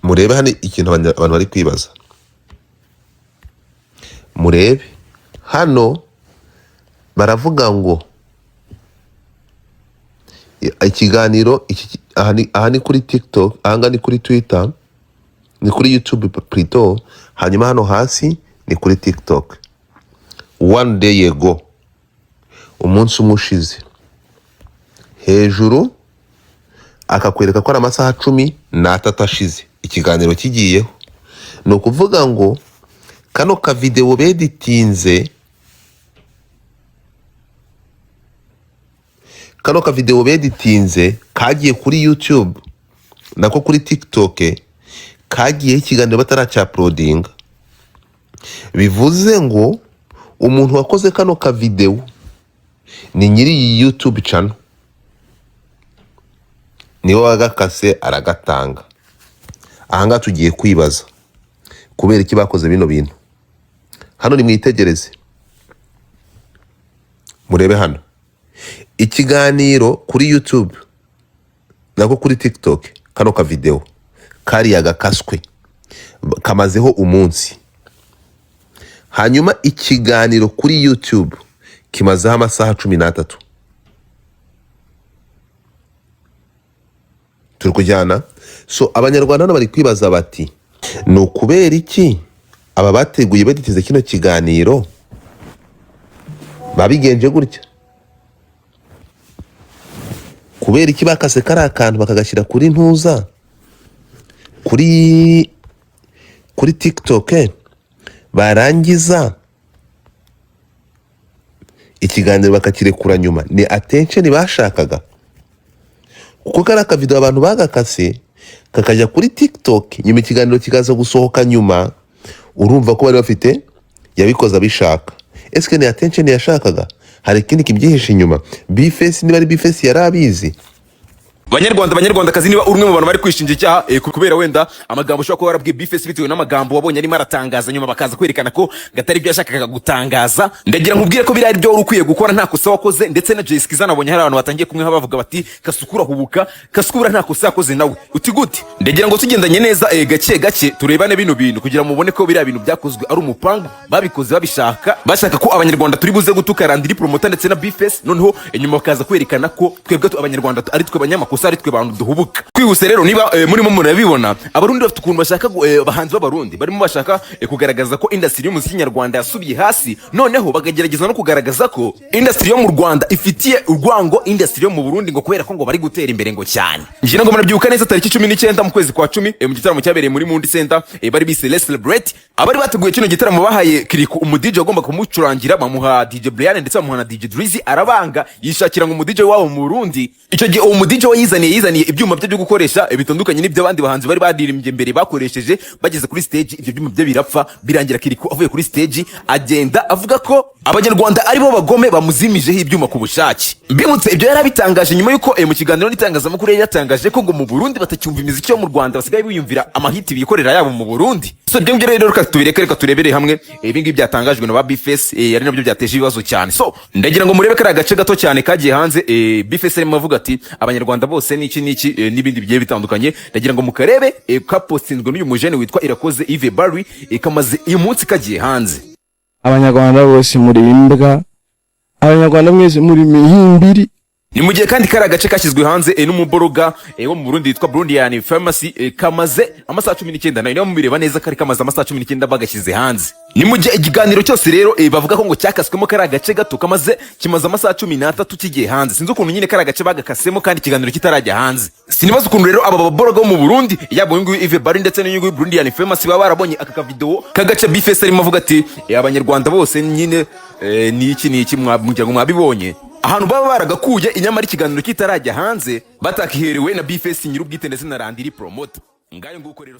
Murebe hano ikintu abantu bari kwibaza. Murebe hano, baravuga ngo ikiganiro iki, aha ni kuri TikTok, aha ni kuri Twitter, ni kuri YouTube plutôt, hanyuma hano hasi ni kuri TikTok. One day ago, umunsi umwe ushize. Hejuru akakwereka ko ari amasaha 13 ashize ikiganiro kigiyeho. Ni ukuvuga ngo kano kavidewo beditinze, kano kavidewo beditinze kagiye kuri YouTube, nako kuri TikTok, kagiyeho ikiganiro bataracyuploadinga. Bivuze ngo umuntu wakoze kano kavidewo ni nyiri iyi YouTube channel, niwe wagakase aragatanga. Ahangaha tugiye kwibaza kubera iki bakoze bino bintu. Hano nimwitegereze, murebe hano ikiganiro kuri YouTube, nako kuri TikTok. Kano kavidewo kariya gakaswe kamazeho umunsi, hanyuma ikiganiro kuri YouTube kimazeho amasaha 13. Turi kujyana? So Abanyarwanda hano bari kwibaza bati: ni ukubera iki aba bateguye baditize kino kiganiro babigenje gutya? Kubera iki bakase kariya kantu bakagashyira kuri ntuza, kuri TikTok, barangiza ikiganiro bakakirekura nyuma? Ni attention bashakaga? Kuko kariya kavidewo abantu bagakase kakajya kuri TikTok, nyuma ikiganiro kikaza gusohoka nyuma. Urumva ko bari bafite yabikoze abishaka. Ese ni attention yashakaga? Hari ikindi kibyihishe inyuma? B Face, niba ari B Face, yari abizi. Banyarwanda, Banyarwandakazi, niba uri umwe mu bantu bari kwishinja icyaha kubera wenda amagambo ushobora kuba warabwiye B Face, bitewe n'amagambo wabonye arimo aratangaza, nyuma bakaza kwerekana ko gatari ibyo yashakaga gutangaza, ndagira nkubwire ko biriya ari byo wari ukwiye gukora, nta kosa wakoze. Ndetse na Jay Skiza nabonye hari abantu batangiye kumwe bavuga bati: "Kasukura hubuka, Kasukura nta kosa yakoze." Nawe uti gute? Ndagira ngo tugendanye neza gake gake turebane bino bintu kugira ngo mubone ko biriya bintu byakozwe ari umupangu, babikoze babishaka, bashaka ko Abanyarwanda turi buze gutuka Landry Promoter ndetse na B Face, noneho inyuma bakaza kwerekana ko twebwe Abanyarwanda ari twe banyamakosa, ari twe bantu duhubuka. Twihuse rero, niba murimo murabibona, Abarundi bafite ukuntu bashaka abahanzi b'Abarundi barimo bashaka kugaragaza ko industry y'umuziki nyarwanda yasubiye hasi, noneho bakagerageza no kugaragaza ko industry yo mu Rwanda ifitiye urwango industry yo mu Burundi, ngo kubera ko ngo bari gutera imbere ngo cyane. Ngira ngo murabyibuka neza, tariki 19 mu kwezi kwa 10, mu gitaramo cyabereye muri Mundi Center, bari bise Let's Celebrate. Abari bateguye kino gitaramo bahaye Kirikou umu DJ wagomba kumucurangira, bamuha DJ Brian ndetse bamuha na DJ Drizzy, arabanga, yishakira ngo umu DJ wabo mu Burundi. Icyo gihe uwo mu DJ we yizaniye ibyuma bye byo gukoresha bitandukanye n'iby'abandi bahanzi bari baririmbye mbere bakoresheje. Bageze kuri stage, ibyo byuma bye birapfa, birangira Kirikou avuye kuri stage agenda avuga ko Abanyarwanda aribo bagome bamuzimijeho ibyuma ku bushake. Mbibutse, ibyo yari abitangaje nyuma y'uko mu kiganiro n'itangazamakuru yari yatangaje ko ngo mu Burundi batacyumva imiziki yo mu Rwanda, basigaye biyumvira amahiti bikorera yabo mu Burundi. So ibyo ngibyo rero reka tubireke, reka turebere hamwe ibi ngibi byatangajwe na ba B Face, ari nabyo byateje ibibazo cyane. So ndagira ngo murebe kariya gace gato cyane kagiye hanze, B Face arimo avuga ati Abanyarwanda bose n'iki n'iki, n'ibindi bigiye bitandukanye. Ndagira ngo mukarebe, kapostinzwe n'uyu mujene witwa Irakoze Yves Barry, kamaze uyu munsi kagiye hanze. Abanyarwanda bose muri imbwa, Abanyarwanda mwese muri mihimbiri. Ni mu gihe kandi kari agace kashyizwe hanze n'umublogger wo mu Burundi witwa Burundian Pharmacy, kamaze amasaha 19 nayo. Niba mubireba neza, kari kamaze amasaha 19 bagashyize hanze. Ni mu gihe ikiganiro cyose rero bavuga ko ngo cyakaswemo kari agace gato kimaze amasaha 13 kigiye hanze. Sinzi ukuntu nyine kari agace bagakasemo kandi ikiganiro kitarajya hanze. Sinibaza ukuntu rero aba bablogger bo mu Burundi, yaba uyu nguyu Yves Barry ndetse n'uyu nguyu Burundian Pharmacy, baba barabonye aka kavideo k'agace B Face arimo avuga ati Abanyarwanda bose nyine ni iki ni iki, mugira ngo mwabibonye ahantu baba baragakuye, inyamara ikiganiro kitarajya hanze, batakiherewe na B Face nyir'ubwite ndetse na Landry Promoter. Ngayo nguko rero.